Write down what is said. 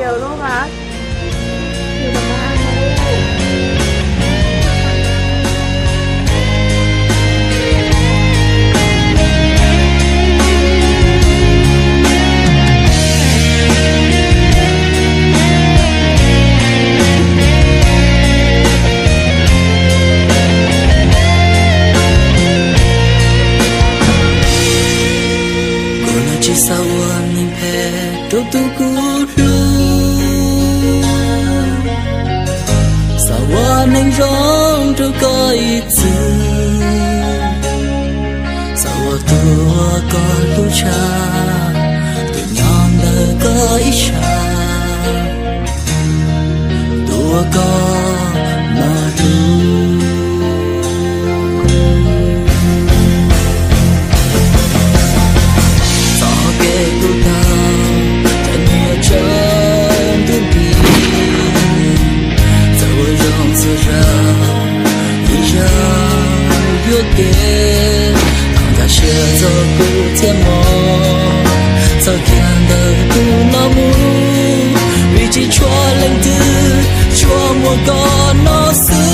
Lub vas. Kuv no tsis xav ua neeg phem rau tus kuv hlub, xav ua neeg zoo rau koj ib txwm, xav ua tus uas koj hlub tshaj, tus nyob ntawm koj ib sab, tus uas koj mloog hlub. Txoj kev kuv tau, txoj kev nyiam tshaj ntuj nti, txawm ua zoo txhua zaus, ib zaug yuam kev, thov nkag siab txog kuv thiab mog, txoj kev ntawm kuv no mus, vim tsis tshua leej twg, tsuas muaj koj no xwb.